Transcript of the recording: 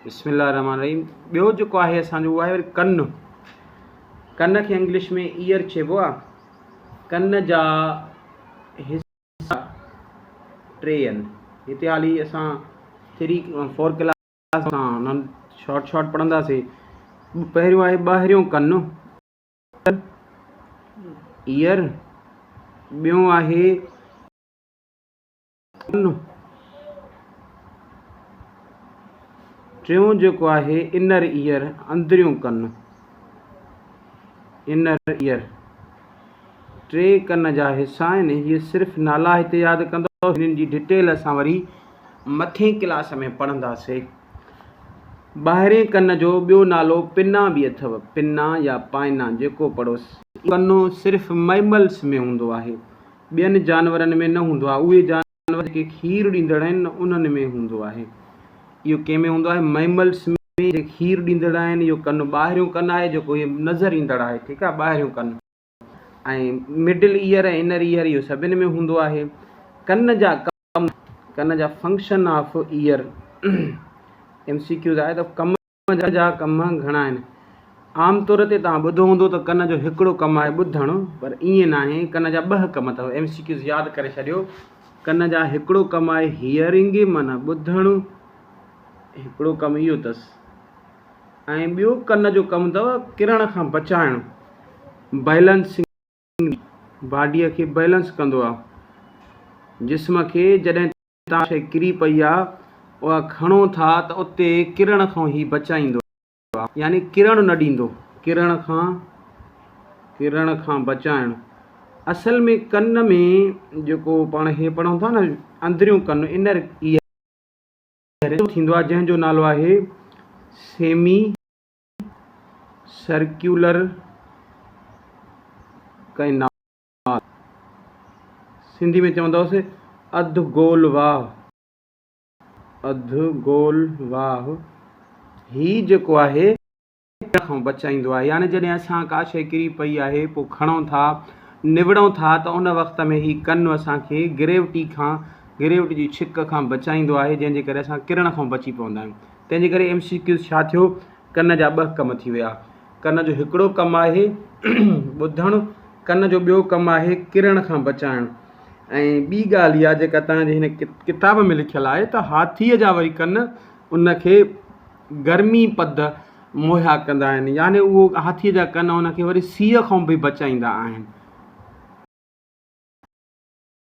بسم الله الرحمن الرحيم ٻيو جيڪو آهي اسان جو اهو آهي وري ڪن. ڪن کي انگلش ۾ ايئر چئبو آهي. ڪن جا حصا ٽي آهن. هتي حالي اسان 3 4 ڪلاس اسان شارٽ شارٽ پڙهنداسين. پهريون آهي ٻاهريون ڪن ايئر، ٻيو آهي ڪن، ٽيون جيڪو آهي انر ايئر، اندريون ڪن، انر ايئر. ٽي ڪن جا حصا آهن. هي صرف نالا هتي ياد ڪندؤ، هنن جي ڊيٽيل اسان وري مٿين ڪلاس ۾ پڙهنداسي. ٻاهرين ڪن جو ٻيو نالو پنا به اٿو، پنا يا پائنا جيڪو پڙهوس. ڪن صرف مئملس ۾ هوندو آهي. ٻين جانورن ۾ نه هوندو آهي، اهي جانور جيڪي کير ڏيندڙ آهن انهن ۾ هوندو آهي. اهو ڪنهن ۾ هوندو آهي؟ مئملس ۾ جيڪي کير ڏيندڙ آهن، اهو ڪن ٻاهريون ڪن آهي جيڪو هي نظر ايندڙ آهي، ٺيڪ آهي، ٻاهريون ڪن ۽ مڊل ايئر ۽ انر ايئر اهو سڀن ۾ هوندو آهي. ڪن جا ڪم، ڪن جا function of ear, M C Qs آهي ته ڪم جا ڪم گهڻا آهن. عام طور تي توهان ٻڌو هوندو ته ڪن جو هڪڙو ڪم آهي ٻڌڻ پر ائين ناهي ڪن جا ٻه ڪم اٿو ايم سي ڪيوز ياد ڪري ڇڏيو ڪن جا هڪڙو ڪم آهي هيئرنگ معنيٰ ٻڌڻ هڪڙو ڪم اهو اٿس ۽ ٻيو ڪن جو ڪم اٿو ڪرڻ کان بچائڻ بيلنسنگ باڊيء کي بيلنس ڪندو آهي جسم کي جڏهن تان شيء ڪري پئي آ، اها کڻو ٿا ته اتي ڪرڻ کان هي بچائيندو آ، يعني ڪرڻ نه ڏيندو، ڪرڻ کان، ڪرڻ کان بچائڻ. اصل ۾ ڪن ۾ جيڪو پاڻ هي پڙهون ٿا نه اندريون ڪن، Inner Ear، ٿيندو آ، جنهن جو نالو آهي سيمي سرڪيولر ڪئنال. سنڌي ۾ چوندا هئاسين اڌ گول واهه، اڌ گول واهه، هي جيڪو آهي کان بچائيندو آهي يعني جڏهن اسان ڪا شيء ڪري پئي آهي پوء کڻون ٿا نوڙون ٿا ته ان وقت ۾ هي ڪن اسان کي گريوٽي کان گريوٽي جي ڇڪ کان بچائيندو آهي جنهن جي ڪري اسان ڪرڻ کان بچي پوندا آهيون تنهن جي ڪري ايم سي ڪيوز ڇا ٿيو ڪن جا ٻه ڪم ٿي ويا ڪن جو هڪڙو ڪم آهي ٻڌڻ، ڪن جو ٻيو ڪم آهي ڪرڻ کان بچائڻ ۽ ٻي ڳالهه اها جيڪا توهان جي هن ڪتاب ۾ لکيل آهي ته هاٿيء جا وري ڪن ان کي گرمي پد مهيا ڪندا آهن يعني اهو هاٿيء جا ڪن ان کي وري سيء کان به بچائيندا آهن.